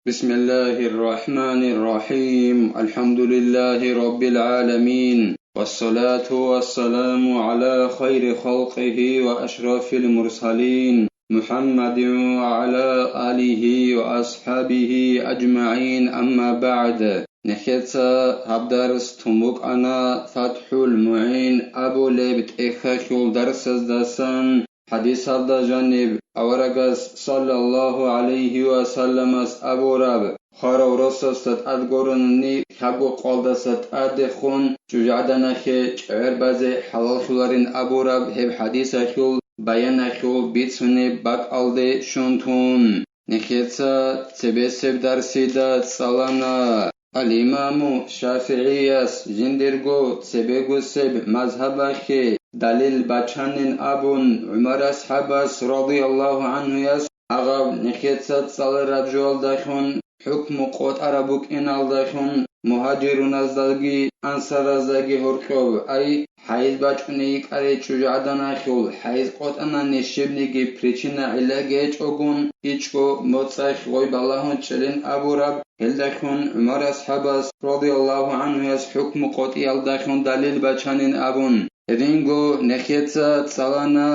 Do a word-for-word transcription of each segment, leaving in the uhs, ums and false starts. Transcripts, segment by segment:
بسم الله الرحمن الرحيم. الحمد لله رب العالمين. والصلاة والسلام على خير خلقه وأشرف المرسلين محمد وعلى آله وأصحابه أجمعين. أما بعد. Нехеца гьаб дарс тун букӀана ФатхӀул МугӀин абулеб тӀехьалъул дарсаздасан. ХӀадисалда жаниб аварагас саллаллагьу гӀалайгьи ва салламас абураб, хварав росасда тӀад гурони лъабго къоялдаса тӀадехун чӀужугӀаданахъе чӀегӀер базе хӀалаллъуларин абураб гьеб хӀадисалъул баяналъул бицунеб бакӀалде щун тун. Нехеца цебесеб дарсида цӀалана. Ал-Имаму ШафигӀияс жиндирго цебегусеб мазгьабалъе далил бачанин абун ГӀумар асхӀабас радияллагьу гӀанхуяс гьагъаб нехеца цӀалараб жоялдалъун, хӀукму къотӀараб букӀиналдалъун, мугьажируназдаги ансараздаги гьоркьоб, ай, хӀайз бачӀуней йикӀарай чӀужугӀаданахъул хӀайз къотӀана нищибниги причина гӀиллаги гьечӀогун, ичӀго моцӀалъ гъой балагьун чӀелин абураб, гьелдалъун ГӀумар асхӀабас радияллагьу гӀанхуяс хӀукму къотӀиялдалъун далил бачанин абун. Гьединго нехеца цӀалана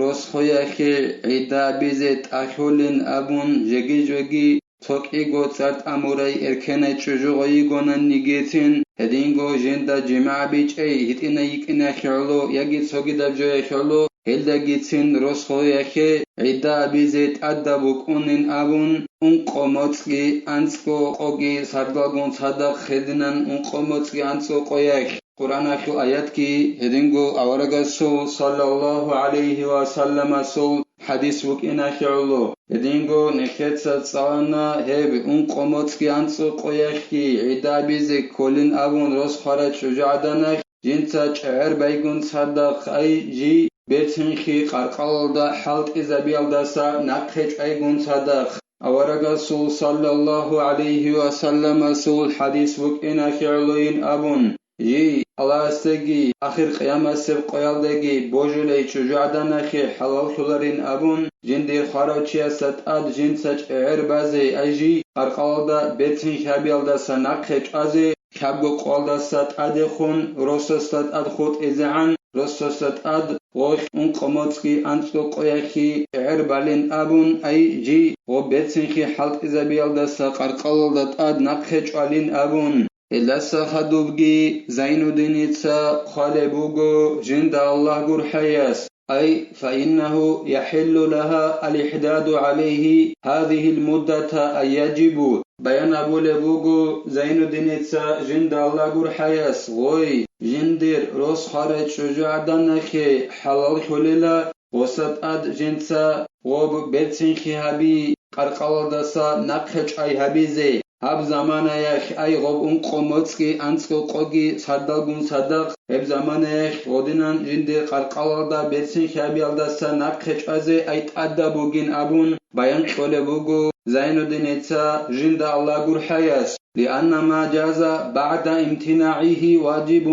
росхоялъе гӀидда абизе тӀалъулин абун, жеги-жеги цо кӀиго цӀар тӀамурай эркенай чӀужугӀи йигонаннигицин, гьединго жинда жимагӀ бичӀчӀай гьитӀинай йикӀиналъе гӀоло яги цогидаб жоялъе гӀоло, гьелдагицин росхоялъе гӀидда абизе тӀадаб букӀунин абун, ункъо моцӀги анцӀго къоги сардалгун цадахъ гьединан ункъо моцӀги анцӀго къоялъ. Къуръаналъул аятги гьединго аварагасул саллаллагьу гӀалайгьи ва салламасул хӀадис букӀиналъе гӀоло. Гьединго нехеца цӀалана гьеб ункъо моцӀги анцӀго къоялъги гӀидда абизе кколин абун рос хварай чӀужугӀаданалъ жинца чӀегӀер байгун цадахъ, ай, жий берцинлъи къаркъалалда хӀалтӀизабиялдаса нахъе чӀвайгун цадахъ. Аварагасул саллаллагьу гӀалайгьи ва салламасул хӀадис букӀиналъе гӀолойин абун, жий Аллагьасдаги ахир къиямасеб къоялдаги божулей чӀужугӀаданахъе хӀалаллъуларин абун, жиндир хварав чиясда тӀад жинца чӀегӀер базе, ай, жий къаркъалалда берцинлъи гьабиялдаса нахъе чӀвазе, лъабго къоялдаса тӀадехун росасда тӀад хутӀизегӀан, росасда тӀад гъолъ ункъо моцӀги анцӀго къоялъги чӀегӀер балин абун, ай, жий гъоб берцинлъи хӀалтӀизабиялдаса къаркъалалда тӀад нахъе чӀвалин абун. Гьелдаса хадубги Зайнуддиница хъвалеб буго жинда Аллагь гурхӀаяс, ай, فإنه يحل لها الإحداد عليه هذه المدة أن يجب. Баян абулеб буго Зайнуддиница жинда Аллагь гурхӀаяс, гъой, жиндир рос хварай чӀужугӀаданахъе хӀалаллъулила, гъоса тӀад жинца гъоб берцинлъи гьаби, къаркъалалдаса нахъе чӀвай гьабизе. Гьаб заманаялъ, ай, гъоб ункъо моцӀги анцӀго къоги сардалгун цадахъ, гьеб заманаялъ гъодинан жиндир къаркъалалда берцинлъи гьабиялдаса нахъе чӀвазе, ай, тӀадаб бугин абун баян кьолеб буго Зайнуддиница жинда Аллагь гурхӀаяс. لأن ما جاز بعد امتناعه واجب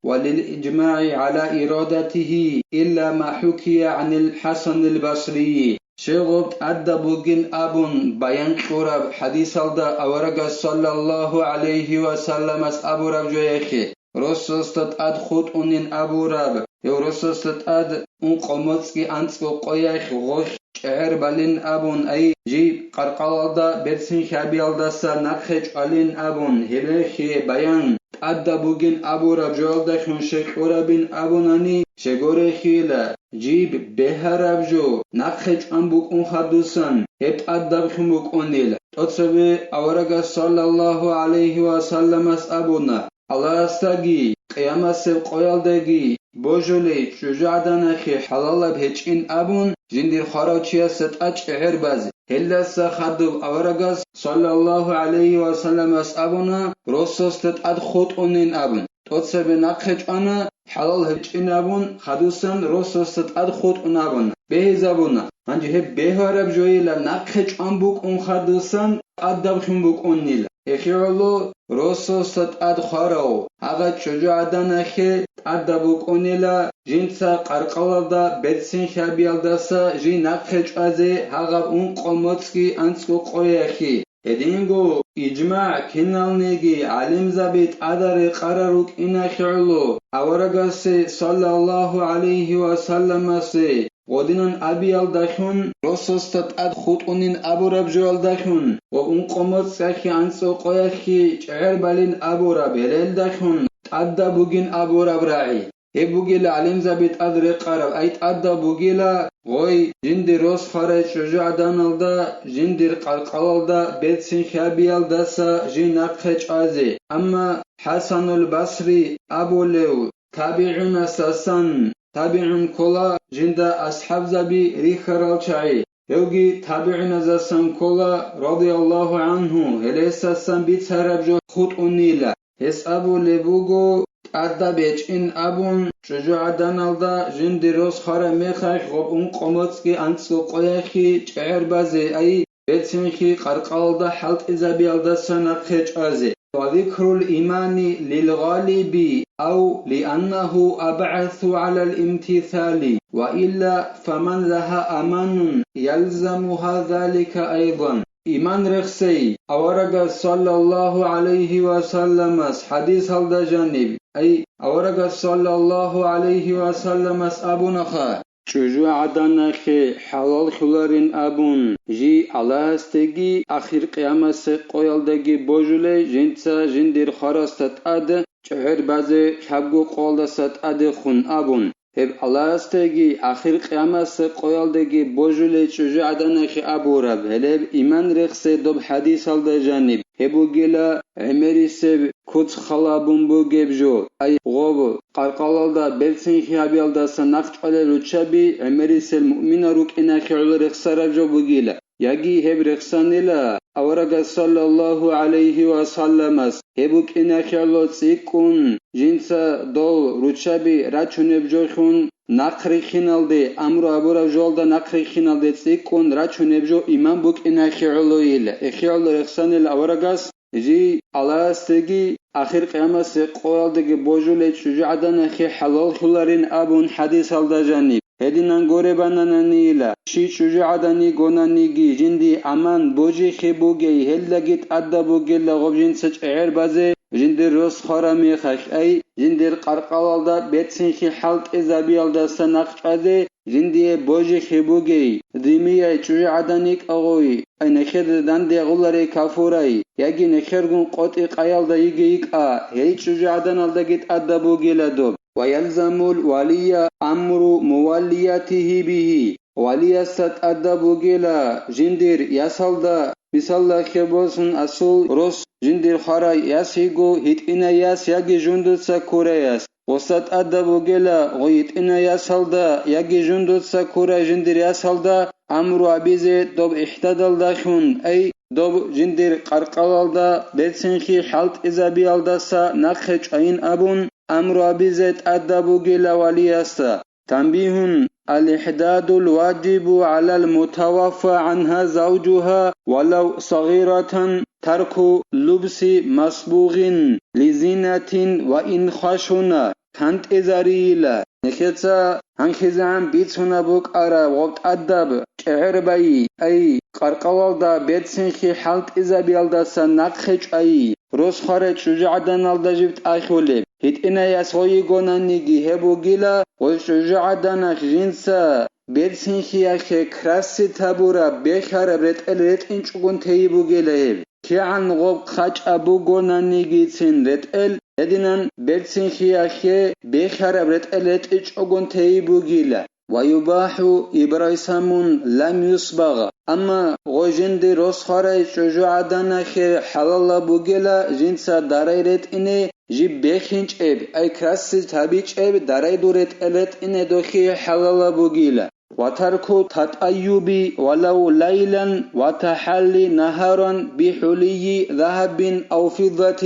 وللإجماع على إرادته إلا ما حكي عن الحسن البصري. Щай гъоб тӀадаб бугин абун баян кьураб хӀадисалда аварагас саллаллагьу гӀалайгьи ва салламас абураб жоялъе, росасда тӀад хутӀунин абураб, гьев росасда тӀад ункъо моцӀги анцӀго къоялъ гъолъ чӀегӀер балин абун, ай, жий къаркъалалда берцинлъи гьабиялдаса нахъе чӀвалин абун, гьеб жоялъе баян тӀадаб бугин абураб жоялдалъун щай кьурабин абунани, щай гурелъийила, жиб бегьараб жо нахъе чӀван букӀун хадусан, гьеб тӀадаблъун букӀунила. ТӀоцебе аварагас саллаллагьу гӀалайгьи ва салламас абуна, Аллагьасдаги къиямасеб къоялдаги божулей чӀужугӀаданахъе хӀалалаб гьечӀин абун, жиндир хварав чиясда тӀад чӀегӀер базе. Гьелдаса хадуб аварагас саллаллагьу гӀалайгьи ва салламас абуна, росасда тӀад хутӀунин абун. ТӀоцебе нахъе чӀвана, хӀалал гьечӀин абун, хадусан росасда тӀад хутӀун абуна, бегьизабуна. Гьанже гьеб бегьараб жойила нахъе чӀван букӀун хадусан, тӀадаблъун букӀунила. Гьелъие гӀоло росасда тӀад хварав гьагъа чӀужугӀаданахъе тӀадаб букӀунила, жинца къаркъалалда берцинлъи гьабиялдаса жий нахъе чӀвазе гьагъаб ункъо моцӀги анцӀго къоялъе. Гьединго ижмагӀ киналниги гӀалимзаби тӀаде рекъарал рукӀиналъе гӀоло, аварагасе саллаллагьу гӀалайгьи ва салламасе гъодинан абиялдалъун, росасда тӀад хутӀунин абураб жоялдалъун ва ункъо моцӀалъе анцӀго къоялъе чӀегӀер балин абураб гьелелдалъун тӀадаб бугин абураб рагӀи. Гьеб бугила гӀалимзаби тӀад рекъараб, ай тӀадаб бугила гъой жиндир рос хварай чӀужугӀаданалда, жиндир къаркъалалда берцин хьабиялдаса жий нахъе чӀвазе. Амма ХӀасанул Басри абулев, табигӀунасасан, табигӀун ккола жинда асхӀабзаби рихьарал чагӀи, гьевги табигӀуназасан ккола, радияллагьу гӀангьу, гьелесасан бицараб жо хутӀунила. Гьес абулеб буго, тӀадаб гьечӀин абун, чӀужугӀаданалда жиндир рос хвараб мехалъ гъоб ункъо моцӀги анцӀго къоялъе чӀегӀер базе, ай, берцинлъи къаркъалалда хӀалтӀизабиялдаса нахъе чӀвазе. وذكر الإيمان للغالب أو لأنه أبعث على الامتثال، وإلا فمن لها أمان يلزمها ذلك أيضا. Иман рехсей, аварагас саллаллагьу гӀалайгьи ва салламас хӀадисалда жаниб, ай, аварагас саллаллагьу гӀалайгьи ва салламас абунаха, чӀужугӀаданалъе хӀалаллъуларин абун, жий Аллагьасдеги ахир къиямасе къоялдаги божулей жинца жиндир хварасда тӀад чӀегӀер базе лъабго къоялдаса тӀадехун абун. Гьеб Аллагьасдеги ахир къиямасе къоялдаги божулей чӀужугӀаданалъе абураб, гьелеб иман рехсей доб хӀадисалда жаниб, гьеб бугила гӀемерисеб куц халабун бугеб жо, ай гъоб къаркъалалда берцинлъи гьабиялдаса нахъ чӀвалел руччаби гӀемерисел муъминал рукӀиналъе гӀоло рехсараб жо бугила. Яги гьеб рехсанила, аварагас саллаллагьу гӀалайгьи ва салламас гьеб букӀиналъе гӀоло цӀикӀкӀун жинца дол руччаби рачунеб жолъун нахъ риххиналде, амру абураб жолда нахъ риххиналде цӀикӀкӀун рачунеб жо иман букӀиналъе гӀолойила. Эхе гӀоло рехсанила аварагас жий Аллагьасдеги ахир къиямасе къоялдаги божулей чӀужугӀаданалъе хӀалаллъуларин абун хӀадисалда жаниб. Гьединан гуребанананила, щий чӀужугӀадан йигонаниги жиндие аман божихье бугей, гьелдаги тӀадаб бугела гъоб жинца чӀегӀер базе, жиндир рос хвараб мехалъ, ай, жиндир къаркъалалда берцинлъи хӀалтӀизабиялдаса нахъ чӀвазе, жиндие божихье бугей, димияй чӀужугӀадан йикӀа гъой, ай, нехеда данде гъуларей кафурай, яги нехергун къотӀи къаялда йиге йикӀа, гьей чӀужугӀаданалдаги тӀадаб бугела доб. ويلزم الولي أمر موليته به. Валиясда тӀадаб бугела жиндир ясалда, мисалда хеб босун, асул рос жиндир хварай яс йиго, гьитӀинай яс яги жундуца курай яс. Гъосда тӀадаб бугела гъо гьитӀинай ясалда яги жундуца курай жиндир ясалда амру абизе доб игьдадалдалъун, ай, доб жиндир къаркъалалда берцинлъи хӀалтӀизабиялдаса нахъе чӀвайин абун, амру абизе тӀадаб бугела валиясда. تنبيه: الإحداد الواجب على المتوفى عنها زوجها ولو صغيرة ترك لبس مصبوغ لزينة وإن خشن. КантӀизарийила. Нехеца гьанхизегӀан бицунаб букӀараб гъоб тӀадаб чӀегӀер байи, ай, къаркъалалда берцинлъи хӀалтӀизабиялдаса нахъе чӀвайи, рос хварай чӀужугӀаданалда жиб тӀахьулеб, гьитӀинай яс гъой йигонаниги гьеб бугила, гъой чӀужугӀаданалъ жинца берцинлъиялъе красить гьабураб бехьараб ретӀел ретӀинчӀогун тей бугела гьеб. КигӀан гъоб хъачӀаб бугонанигицин ретӀел, гьединан берцинлъиялъе бехьараб ретӀел ретӀичӀогун тей бугила. ويباح إبريسم لم يصبغ. Амма гъой жинди рос хварай чӀужугӀаданалъе хӀалалаб бугела жинца дарай ретӀине жиб бехьинчӀеб, ай красить гьабичӀеб дарай дур ретӀел ретӀине дохьи хӀалалаб бугила. وترك التطيب ولو ليلا وتحلي نهارا بحلي ذهب أو فضة.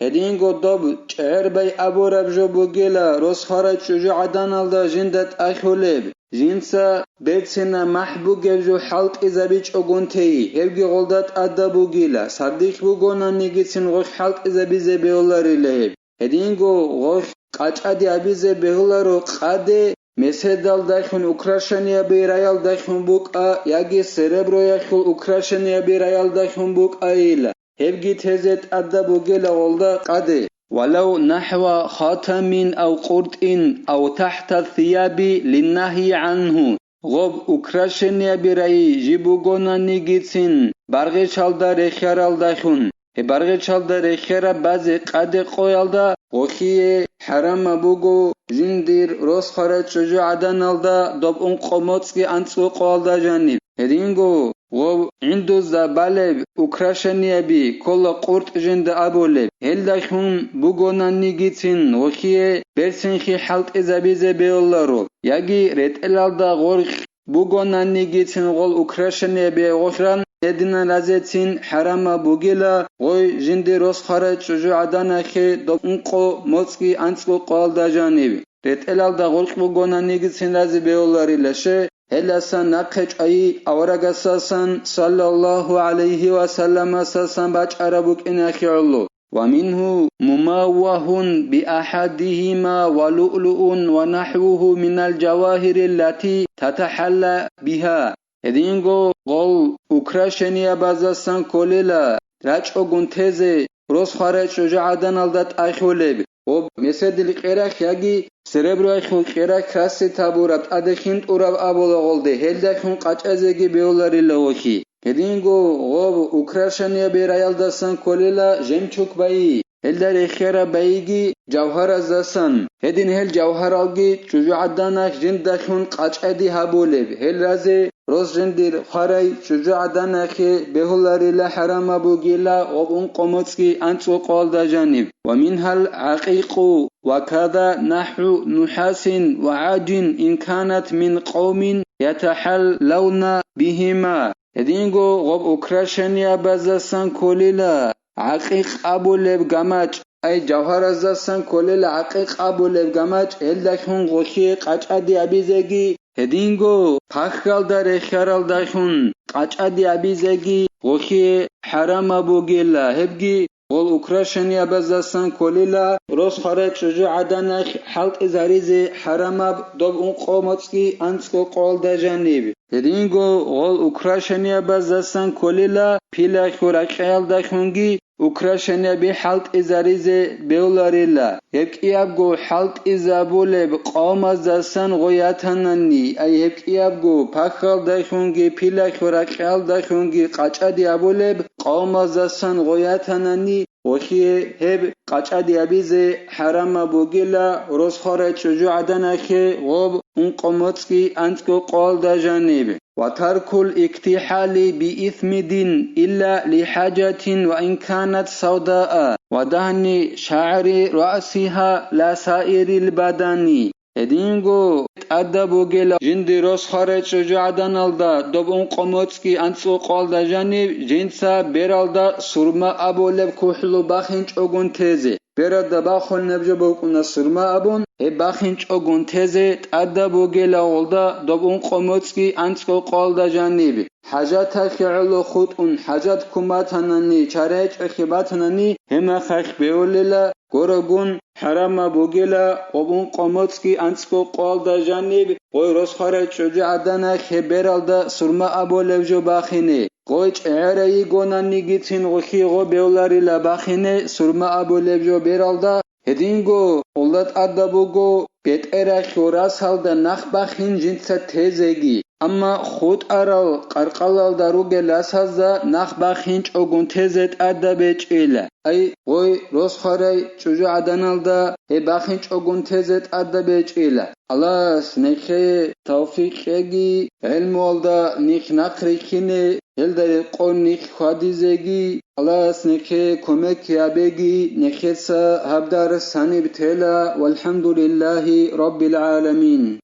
Гьединго доб чӀегӀер бай абураб жо бугела рос хварай чӀужугӀаданалда жинда тӀахьулеб, жинца берцина махӀ бугеб жо хӀалтӀизабичӀогун тей, гьебги гъолда тӀадаб бугила, сардилъ бугонанигицин гъолъ хӀалтӀизабизе бегьуларила гьеб. Гьединго гъолъ къачӀаде абизе бегьуларо къаде меседалдалъун украшениеби раялдалъун букӀа, яги сереброялъул украшениеби раялдалъун букӀайила. Гьебги тезе тӀадаб бугела гъолда къаде. Валав нахӀва хатамин ав къуртӀин ав тахӀта сияби линнагьи гӀангьу. Гъоб украшениеби райи жиб бугонанигицин баргъичалда рехиаралдалъун. Гьеб баргъичалда рехиараб базе къаде къоялда гъолъие хӀарамаб буго жиндир росхъарай чӀужугӀаданалда доб ункъо моцӀги анцӀго къоялда жаниб. Гьединго гъов гӀиндузда балеб украшениеби ккола къуртӀ жинда абулеб, гьелдалъун бугонанигицин гъолъие берцинхъи хӀалтӀизабизе бегьуларо, яги ретӀелалда гъоркь бугонанигицин гъол украшениеби гъоркь ран гьединан разецин хӀарамаб бугила гъой жиндир росхъарай чӀужугӀаданахъе доб ункъо моцӀги анцӀго къоялда жаниб. РетӀелалда гъоркь бугонанигицин разе бегьуларила ще, гьеласан нахъе чӀвайи аварагасасан, саллаллагьу гӀалайгьи ва салламасасан бачӀараб букӀинахъе гӀоло. Ва мингьу мумаввагьун би ахӀадигьима ва луълуун ва нахӀвугьу минал жавагьириллати татахӀалла бигьа. Гьединго гъол украшениябазасан кколела, рачӀогун тезе, росхъарай чӀужугӀаданалда тӀахьулеб, ва меседил кьерах яги сереброяхъул кьерах красить гьабураб тӀаде хинтӀураб абула гъолде, гьелдалъун къачӀазеги бегьуларила гъолъи. Гьединго гъоб украшенияб бераялдасан кколела жемчуг байи. Гьелда рехиараб байиги жавгьараздасан. Гьедин гьел жавгьаралги чӀужугӀаданахъ жиндалъун къачӀади гьабулеб, гьел разе рос жиндир хъварай чӀужугӀаданахъе бегьуларила хӀарамаб бугила гъоб ункъо моцӀги анцӀго къоялда жаниб. Ва мингьал гӀакъикъу ва када нахӀу нухӀасин ва гӀаджин ин канат мин къавмин ятахӀаллавна бигьима. Гьединго гъоб украшениябазасан кколила гӀакъикъ абулеб гамачӀ, ай, жавгьараздасан кколила гӀакъикъ абулеб гамачӀ, гьелдалъун гъолъие къачӀади абизеги, гьединго пахьалда рехиаралдалъун къачӀади абизеги гъолъие хӀарамаб бугила, гьебги гъол украшениябазасан кколила рос хъварай чӀужугӀаданахъ хӀалтӀизаризе хӀарамаб доб ункъо моцӀги анцӀго къоялда жаниб. Гьединго гъол украшениябазасан кколила пилахъу ракьаялдалъунги украшениеби хӀалтӀизаризе бегьуларила. Гьеб кӀиябго хӀалтӀизабулеб къавмаздасан гъой ятанани, ай гьеб кӀиябго пахьалдалъунги пилахъу ракьаялдалъунги къачӀади абулеб къавмаздасан гъой ятанани, гъолъие гьеб къачӀади абизе хӀарамаб бугила рос хъварай чӀужугӀаданахъе гъоб ункъо моцӀги анцӀго къоялда жаниб. Ва таркул иктихӀали биисмидин илла лихӀажатин ва ин канат савдаа ва дагьни шагӀри раъсиха ла саирил бадани. Гьединго тӀадаб бугела жинди рос хъварай чӀужугӀаданалда доб ункъо моцӀги анцӀго къоялда жаниб жинца бералда сурма абулеб кухӀлу бахинчӀогун тезе. Бералда бахун неб жо букӀуна сурма абун, гьеб бахинчӀогун тезе тӀадаб бугела гъолда доб ункъо моцӀги анцӀго къоялда жаниб. ХӀажаталъе гӀоло хутӀун, хӀажат ккун батанани, чарайчӀахъе батанани, гьемахъахь бегьулела, горогун хӀарамаб бугела, гъоб ункъо моцӀги анцӀго къоялда жаниб, гъой рос хъварай чӀужугӀаданахъе бералда сурма абулеб жо бахине. Гъой чӀегӀерайи гонанигицин гъолъие гъо бегьуларила бахине сурма абулеб жо бералда, гьединго гъолда тӀадаб буго бетӀерахъ ва расалда нах бахин жинца тезеги. Амма хутӀарал къаркъалалда ругел расазда нах бахинчӀогун тезе тӀадаб бечӀила. Ай, гъой рос хъварай чӀужугӀаданалда гьеб бахинчӀогун тезе тӀадаб бечӀила. Аллагьас нехее тавфикъ кьеги, гӀелмуялда нихъ нахърихьине, гьелда рекъон нихъ хьвадизеги, Аллагьас нехее кумек гьабеги, нехеца гьаб дарс гьаниб тела, валхӀамдулиллагьи раббил гӀаламин.